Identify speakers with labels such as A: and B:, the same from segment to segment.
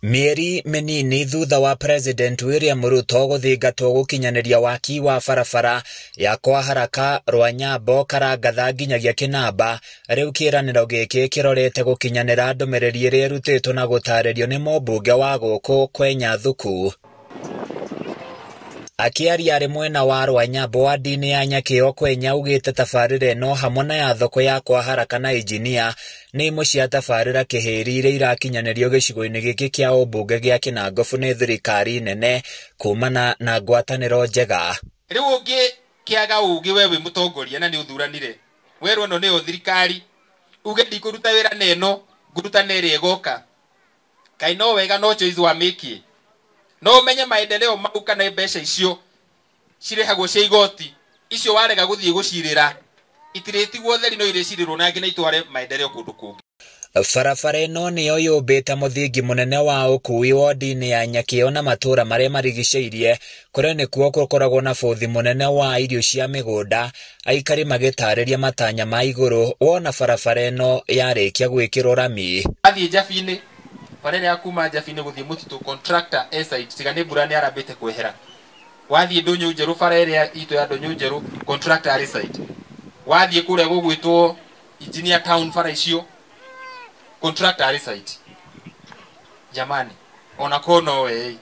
A: Mĩeri mĩnini thutha wa President William Ruto gũthingatwo gũkinyanĩria waki wa barabara ya kwa haraka Rwanyambo Karangatha nginyagia Kĩnamba, rĩu kĩĩranĩro gĩkĩ kĩrorete gũkinyanĩra ndũmĩrĩri ĩrĩa ĩrutĩtwo na gũtarĩrio nĩ mũmbunge wa gũkũ Kwenya Thuku. Akĩaria arĩ mwena wa Rwanyambo wadi-inĩ ya Nyakĩo, Kwenya augĩte tabarĩra ĩno hamwe na ya thoko ya kwa haraka na injinia nĩ imwe cia tabarĩra kĩhĩri iria irakinyanĩrio gĩcigo-inĩ gĩkĩ kĩa ũmbunge gĩa Kĩnangobu nĩ thirikari nene kumana na ngwatanĩro njega.
B: Rĩu ũngĩkĩaga ũgĩ we wĩ mũtongoria na nĩ ũthuranire, werwo ĩno nĩyo thirikari, uge ndikũruta wĩra na ĩno, ngũruta na ĩrĩa ĩgoka. Kaĩ no wega no choice wamĩkie. No ũmenye maendeleo mau kana mbeca icio cirĩhagwo cia igoti, icio warega gũthiĩ gũcirĩra, itirĩtigwo theri no irĩcirĩrwo na nginya itware maendeleo kũndũ kũngĩ.
A: Barabara ĩno nĩyo yũmbĩte mũthingi mũnene wa ũkui wodi-inĩ ya Nyakĩo na matũũra marĩa marigicĩirie, kũrĩa nĩkuo gũkoragwo na bũthi mũnene wa irio cia mĩgũnda, aikari magĩtarĩria matanya ma igũrũ wona barabara ĩno yarĩkia gwĩkĩrwo rami.
B: Athiĩ Njabi-inĩ, bara ĩrĩa ya kuma Njabi-inĩ gũthiĩ mũtitũ, contractor e site, tiga nĩ mbura nĩ arambĩte kwehera. Wathiĩ Ndũnyũ Njerũ, bara ĩrĩa itũ ya Ndũnyũ Njerũ, contractor arĩ site. Wathiĩ kũrĩa gũgwĩtwo Engineer Town, bara icio, contractor arĩ site. Jamani, ona ko no we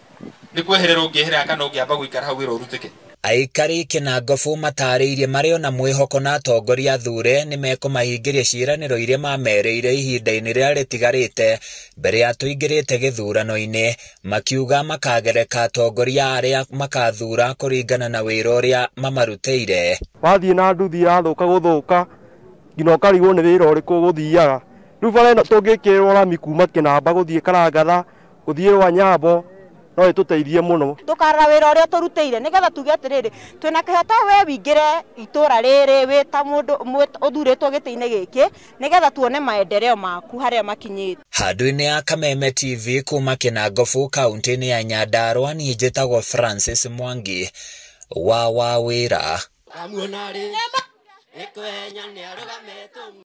B: nĩ kweherera ũngĩeherera kana ũngĩamba gũikara hau wĩra ũrutĩke.
A: Aikari Kĩnangobu matarĩirie marĩ ona mwĩhoko na atongoria athure nĩ mekũmahingĩria ciĩranĩro iria mamerĩire ihinda-inĩ rĩrĩa rĩtigarĩte mbere ya tũingĩrĩte gĩthurano-inĩ, makiuga makagereka atongoria arĩa makathura kũringana na wĩra ũrĩa mamarutĩire.
C: Wathiĩ na nduthi yathũka gũthũka nginya ũkarigwo nĩ wĩra ũrĩkũ ũgũthiaga. Rĩu bara ĩno tũngĩkĩrĩrwo rami kuma Kĩnamba gũthiĩ Karangatha gũthiĩ Rwanyambo no ĩtũteithie mũno.
D: Tũkarora wĩra ũrĩa tũrutĩire nĩgetha tuge atĩrĩrĩ, twĩna kĩhoto we wĩingĩre itũra rĩrĩ wĩ ta mũndũ ũthurĩtwo gĩtĩ-inĩ gĩkĩ nĩgetha tuone maendeleo maku harĩa makinyĩte.
A: Handũ-inĩ ya Kameme TV kuma Kĩnangobu kaunti-inĩ ya Nyandarua, niĩ njĩtagwo Francis Mwangi wa Wawĩra.